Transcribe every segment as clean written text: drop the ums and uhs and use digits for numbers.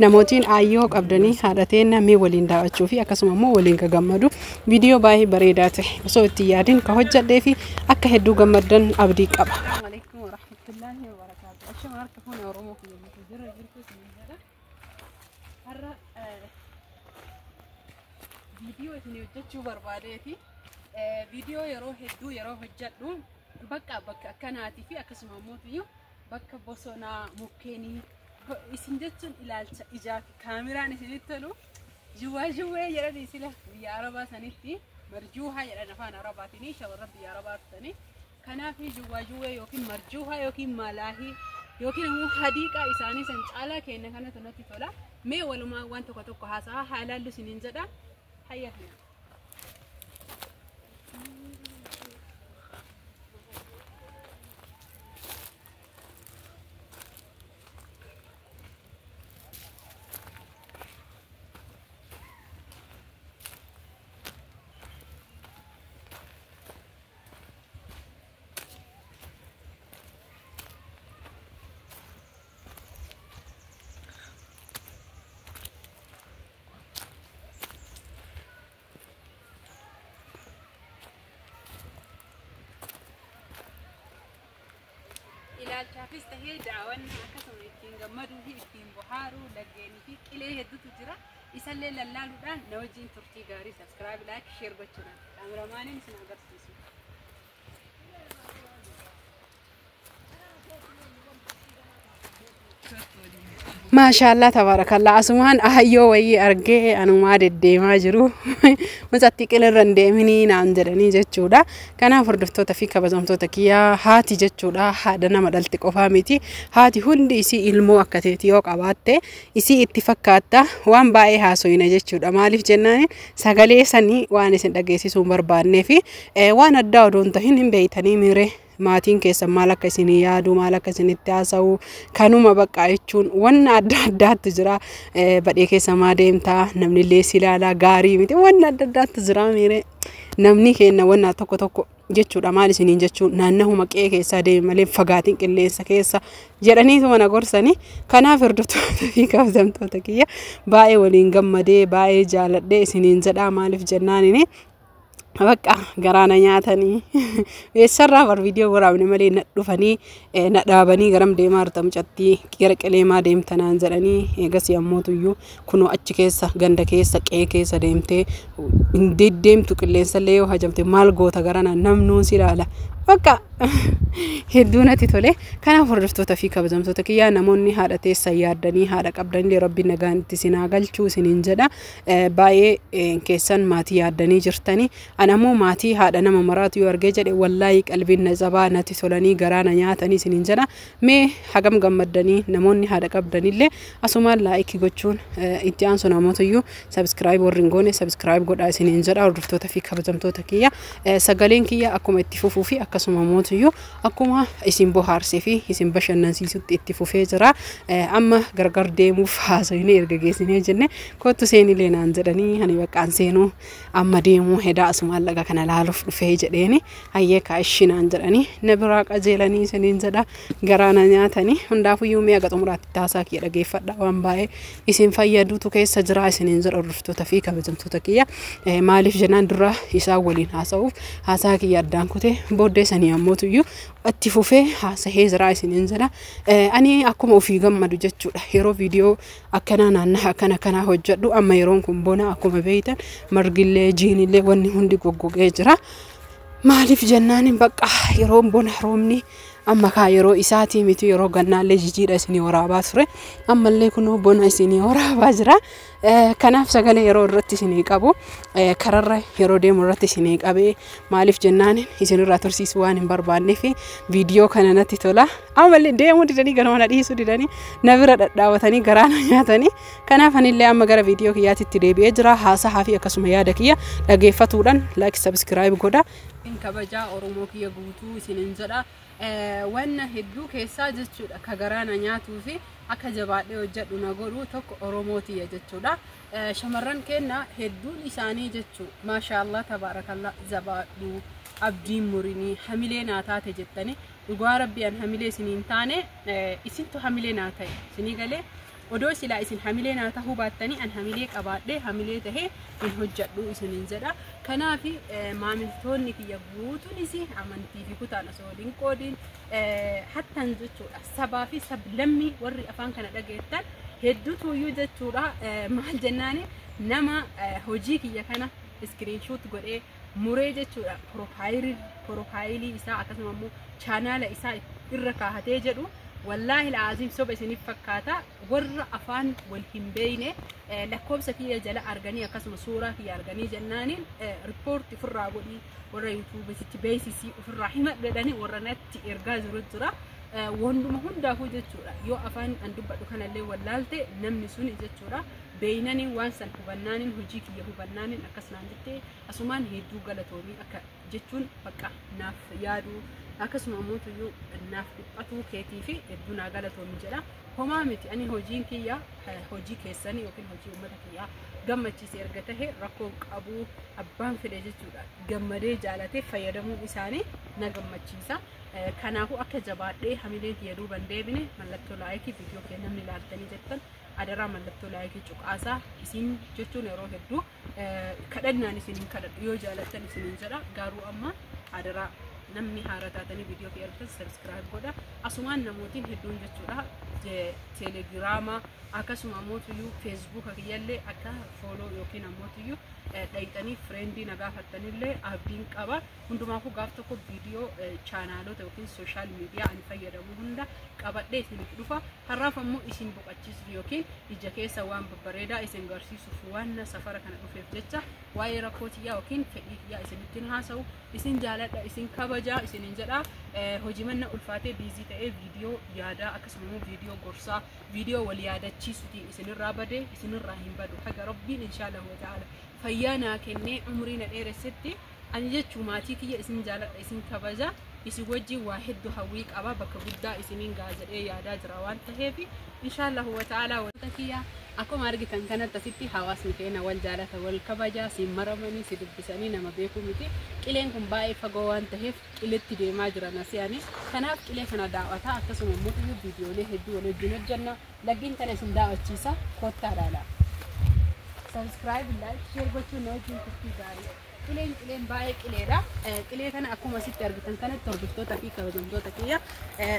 Namootiin aayyoo qabdanii haadha teenna mee waliin daawwachuu fi akkasuma immoo waliin ka gammadu viidiyoo baay'ee bareedaa ta'e osoo itti yaadin ka hojjedhee fi akka hedduu gammaddan abdii qaba. Alaikum warahmatullahi wabarakatuh. Ashama harka fuune Oromoo kiyya guutuu jira jirtu isin jedha. Har'a viidiyoo isin hojjechuu barbaadeeti. Viidiyoo yeroo hedduu yeroo hojjedhu bakka bakka akkanaatii fi akkasuma immoo bakka bosonaa mukkeenii isin jechuun ilaalcha ijaa fi kaameraan isinitti tolu juwaa juwee jedhanii sila biyya arabaa sanitti marjuuhaa jedhan afaan arabaatiin shamarran biyya arabaa dhufanii. Kanaaf juwaa juwee yookiin marjuuhaa yookiin malaahii yookiin immoo hadiiqaa isaanii san caalaa kenna kanatu natti tola. Mee walumaa waan tokko tokko haasa'aa haa ilaallu isiniin jedha. Hayya. Ilaalchaafis tahee daawwannaa akkasuma ittiin gammaduu fi ittiin bohaaruu laggeenii fi qilee hedduutu jira. Isallee lallaaluudhaan na wajjin turtii gaarii subscribe, like, share gochuudhaan kaameramaaniin isin agarsiisu. Maashaallah tabaarakallaa asumaan ahayyoo wayii argee anumaa deddeemaa jiru mucatti qilirra hin deeminii naan jedhanii jechuudha. Kanaaf hordoftoota fi kabajamtoota kiyyaa haati jechuudha haadha nama dhalte qofaa miti haati hundi isii ilmoo akka teeti yoo qabaatte isii itti fakkaatta waan baay'ee haasoyina jechuudha. Maaliif jennaan sagalee sanii waan isin dhageessisuu hin barbaannee fi waan addaa odoo hin tahin hin beeytanii miiree. Maatiin keessan maal akka isinii yaadu maal akka isinitti haasa'u kanuma bakka jechuun wanna adda addaatu jira. Badhee keessa maa deemtaa namni illee si ilaalaa gaarii miti wanna adda addaatu jira miiree namni kenna wanna tokko tokko jechuudha maal isiniin jechuun naannahuma qe'ee keessaa deeme malee fagaatiin qilleensa keessa jedhaniitu mana gorsanii. Kanaaf hordoftoota fi kabajamtoota kiyya baay'ee waliin gammadee baay'ee jaaladhee isiniin jedhaa maaliif jennaanini bakka garaana nyaatanii eessarraa bar viidiyoo waraabne malee na dhufanii na dhaabanii garam deemaa jirta mucattii gara qileemaa deemtanaan jedhanii eegas yommuutuyyuu kunoo achi keessa ganda keessa qe'ee keessa deemtee hin deddeemtu qilleensallee yoo hajamte maal goota garanaa namnuun si ilaala. Bakka hedduu natti tole. Kanaaf hordoftoota fi kabajamtoota kiyyaa namoonni haadha teessan yaaddanii haadha qabdanillee rabbi nagaan itti isin haa galchuu isiniin jedha. Baay'ee keessan maatii yaaddanii jirtanii. Ani ammoo maatii haadha nama maraatu yoo argee jedhe wallaahi qalbiin na cabaa natti tolanii garaa na nyaatanii isiniin jedha. Mee hagam gammaddanii namoonni haadha qabdanillee asumaan laayikii gochuun itti aansu namootayyuu sabiskiraayib warri hin goone sabiskiraayib godhaa isiniin jedha. Hordoftoota fi kabajamtoota kiyya sagaleen kiyya akkuma itti fufuu fi akkasuma mootiyyuu akkuma isin bohaarsee fi isin bashannansiisutti itti fufee jira. Amma gargar deemuuf haasofnee erga geessinee jenne kottu seenilee naan jedhanii ani baqqaan seenuu amma deemuu hedaa asumaan laga kana laaluuf dhufee jedheeni hayyee kaa'ishii naan jedhanii na biraa qajeelanii isiniin jedha garaa na nyaatanii hundaafuyyuu mi'a xumuraatti taasaa kiyya dhageeffadha waan baay'ee isin fayyaduutu keessa jira isiniin jedha hordoftoota fi kabajamtoota kiyya. Maaliif jennaan dura isaan waliin haasa'uuf haasaa kiyya addaan kutee booddee sanii ammootuyyuu itti fufee haasahee jira isiniin jedha. Ani akkuma ofii gammadu jechuudha. Yeroo viidiyoo akkanaa naannaa akkana akkanaa hojjedhu amma yeroon kun bona akkuma beektan margillee jiinillee wanni hundi goggogee jira. Maaliif jennaan bakka yeroon bona roobni amma kaa yeroo isaatii miti yeroo gannaallee jijiidha isinii waraabaa ture ammallee kunoo bona isinii waraabaa jira. Kanaaf sagalee yeroo irratti isinii qabu kararra yeroo deemu irratti isinii qabee maaliif jennaan isinirraa tursiisuu waan hin barbaanneef viidiyoo kana natti tola. Ammallee deemuu didanii gara mana dhiisuu didanii na bira dhadhaabatanii garaa na nyaatanii. Kanaaf anillee amma gara viidiyoo kiyyaatitti deebi'ee jira. Haasahaa fi akkasuma yaada kiyya dhageeffatuudhaan like subscribe godha. Kabajaa Oromoo kiyya guutuu isiniin jedha. Wanna hedduu keessaa jechuudha ka garaa na nyaatuu fi akka jabaadhee hojjedhu na godhu tokko Oromoo tiyya jechuudha. Shamarran keenya hedduun isaanii jechuudha. Maashaallah tabaarakallah jabaadhu abdiin murinii hamilee naa taate jettanii dhugaa rabbi an hamilee isiniin taane isintu hamilee naa ta'e isinii galee Odoo silaa isin hamilee naa tahuu baattanii an hamilee qabaadhee hamilee tahee hin hojjedhu isiniin jedha. Kanaaf maamiltoonni kiyya guutuunis amantii fi kutaan osoo waliin qoodiin hattan jechuudha. Sabaa fi sablammii warri afaan kana dhageettan hedduutu iyyuu jechuudha. Maal jennaani nama hojii kiyya kana screenshot godhee muree jechuudha. Profile isaa akkasuma immoo chaanaala isaa irra kaahatee jedhu wallaahi laaziim soba isiniif fakkaata. Warra afaan wal hin beeyne lakkoofsa kiyya jala arganii akkasuma suuraa kiyya arganii jennaaniin report ofirraa godhii warra YouTubeitti beeksisii ofirraa himadhu jedhanii warra natti ergaa jiru jira. Wanduma hundaafuu jechuudha yoo afaan an dubbadhu kanallee wallaalte namni suni jechuudha beeynaniin waan san hubannaaniin hojii kiyya hubannaaniin akkas naan jettee asumaan hedduu galatoomii akka jechuun bakka naaf yaaduu akkasuma ammoo naaf dhiphatuu keetii fi hedduu naa galatoomi jedha. Homaa miti ani hojiin kiyya hojii keessanii yookiin hojii uummata kiyyaa gammachiise erga tahe rakkoo qabuu abbaan fedhe jechuudha. Gammadee jaalatee fayyadamuun isaanii na gammachiisa. Kanaafuu akka jabaadhee hamileen kiyya duuban deebine mallattoo like viidiyoo kee namni ilaaltanii jettan adaraa mallattoo like cuqaasaa isin jechuun yeroo hedduu kadhannaan isin hin kadhadhu yoo jaalattan isiniin jedha. Garuu amma adaraa namni haara taatanii viidiyoo kee argitan subscribe godha. Asumaan namootiin hedduun jechuudha Telegram akkasuma ammootuyyuu Facebook kiyyallee akka follow yookiin ammootuyyuu dhayixanii friend na gaafattanillee abdiin qaba. Hundumaafuu gaaf tokko viidiyoo chaanaalota yookiin social media ani fayyadamu hunda qabadhee isiniif dhufa. Har'aaf ammoo isin boqochiisuuf yookiin ija keessa waan babbareedaa isin garsiisuuf waan safara kana dhufeef jecha waa'ee rakkoo tiyyaa yookiin fedhii kiyyaa isinittiin haasa'u. Isin jaaladha, isin kabajaa isinin jedha. Hojii manna ulfaatee busy ta'ee viidiyoo yaadaa akkasuma immoo viidiyoo gorsaa viidiyoo wal yaadachiisuutiin isinirraa badee isinirraa hin badu. Haga Rabbiin inshaallahu ta'ala fayyaa naa kennee umurii na dheeressetti ani jechuu maatii kiyya isin jaaladha, isin kabaja, isin wajjin waa hedduu hawwii qaba, bakka guddaa isiniin gaa jedhee yaadaa jira waan ta'eef inshaallahu ta'ala wanta kiyya akkuma argitan kanatti asitti hawaasni keenya wal jaalata, wal kabaja, si maramanii si dubbisanii nama beekuu miti. Qileen kun baay'ee fagoo waan ta'eef qiletti deemaa jiran asii ani. Kanaaf qilee kana daawwataa akkasuma immoo viidiyoolee hedduu wal wajjin hojjenna. Laggiin kana isin daawwachiisa, kottaa ilaalaa. Subscribe, like, share gochuun na wajjin turtii gaarii. Qileen qileen baay'ee qileedha. Qilee kana akkuma asitti argitan kanatti hordoftoota fi kabajamtoota kiyya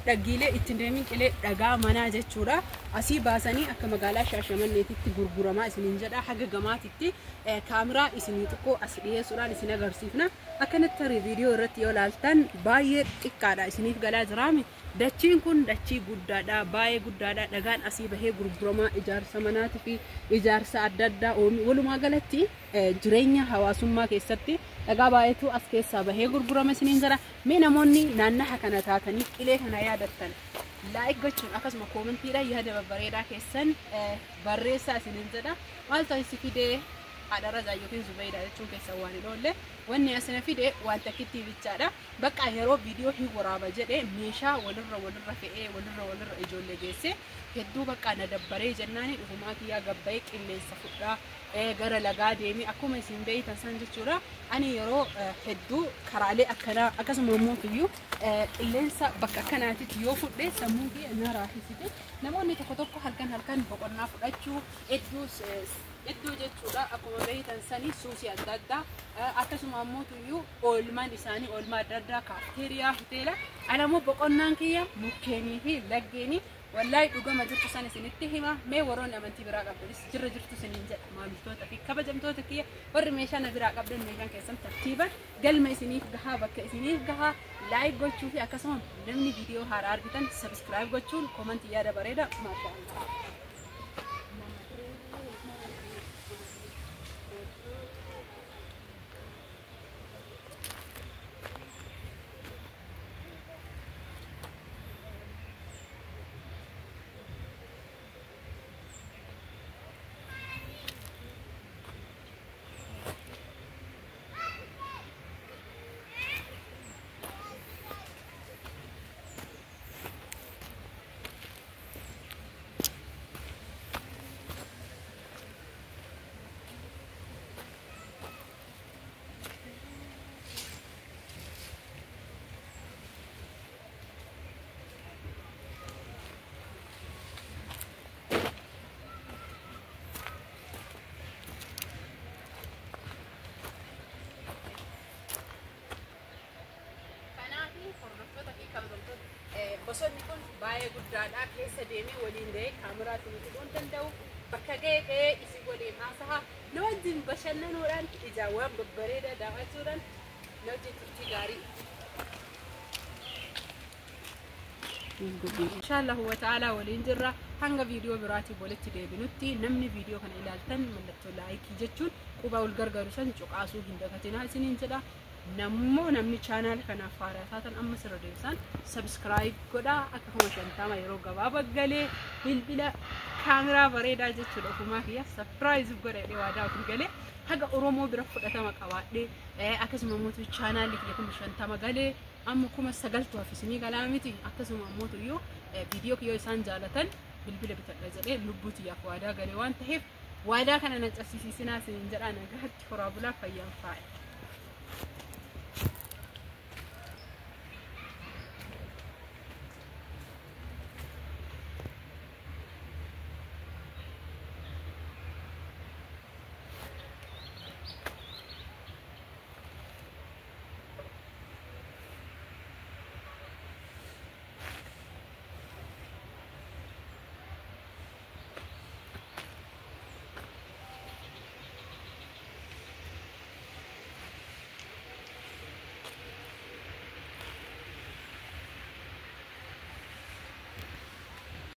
dhaggiilee ittiin deemin qilee dhagaa manaa jechuudha. Asii baasanii akka magaalaa Shaashamanneetitti gurguramaa isiniin jedha. Haga gamaatitti kaameraa isinii xiqqoo as dhiyeessuudhaan isin agarsiifna. Akkanatti tarii viidiyoo irratti yoo ilaaltan baay'ee xiqqaadha isiniif galaa jiraami. Dachiin kun dachii guddaadha, baay'ee guddaadha. Dhagaan asii bahee gurguramaa ijaarsa manaatii fi ijaarsa adda addaa walumaa galatti jireenya hawaasummaa keessatti dhagaa baay'eetu as keessaa bahee gurgurama isiniin jira. Mee namoonni naannaha kana taatanii qilee kana yaadattan like gochuun akkasuma commentiidhaan yaada babbareedaa keessan barreessaa isiniin jedha. Maaltu asi fidee haadha Razaa yookiin Zubaydaa jechuun keessan waan hin oolle. Wanni asina fide waan takkitti bichaadha. Bakka yeroo viidiyoo hin waraaba jedhee meeshaa walirra walirra fe'ee walirra walirra ijoollee geesse hedduu bakka na dabbaree jennaani dhufumaa kiyyaa gabbayee qilleensa fudhaa gara lagaa deemee akkuma isin beeytan san jechuudha. Ani yeroo hedduu karaalee akkanaa akkasuma immoo iyyuu qilleensa bakka akkanaatitti yoo fudhe sammuu kiyya na raafisite. Namoonni tokko tokko halkan halkan boqonnaa fudhachuu hedduu iddoo jechuudha akkuma beeytan sanii suusii adda addaa akkasuma ammoo tuyyuu oolmaan isaanii oolmaa adda addaa kaafteeriyaa hoteela alamoo boqonnaan kiyya mukkeenii fi laggeenii wallaahi dhugama jirtu san isinitti hima. Mee warroonni amantii biraa qabdanis jirra jirtu isiniin jedha. Maamiltoota fi kabajamtoota kiyya warri meeshaa na biraa qabdan meeshaan keessan tartiiban galma isiniif gahaa bakka isiniif gahaa like gochuu fi akkasuma namni viidiyoo haaraa argitan subscribe gochuun comment yaada bareeda maashaallah. Baay'ee guddaadha. Keessa deemee waliin ga'ee kaameraa isin fiduu hin danda'u. Bakka ga'ee ga'ee isin waliin haasa'a. Na wajjin bashannanuudhaan ijaan waan babbareedaa daawwachuudhaan na wajjin turtii gaarii. Inshaallahu wa ta'ala waliin jirra. Hanga viidiyoo biraatiin walitti deebinutti namni viidiyoo kana ilaaltan mallattoo laayikii jechuun quba wal gargaaru san cuqaasuu hin dagatinaa isiniin jedha. Nammoo namni chaanaal kanaaf haaraa taatan amma sirra deebisan subscribe godhaa. Akka 50,000 yeroo gabaabaa galee bilbila kaameraa bareedaa jechuudha ofumaa kiyya surprise godha jedhee waadaa ofii galee haga Oromoo bira fudhatama qabaadhee, akkasuma immoo chaanaalli kiyya 50,000 galee amma 9,000 hafisinii galaa miti, akkasuma immoo iyyuu viidiyoo kiyyoo isaan jaalatan bilbila bitadha jedhee lubbuu tiyyaaf waadaa galee waan ta'eef waadaa kana na cabsisiisinaa isiniin jedhaa. Nagaatti horaa bulaa, fayyaan faaya.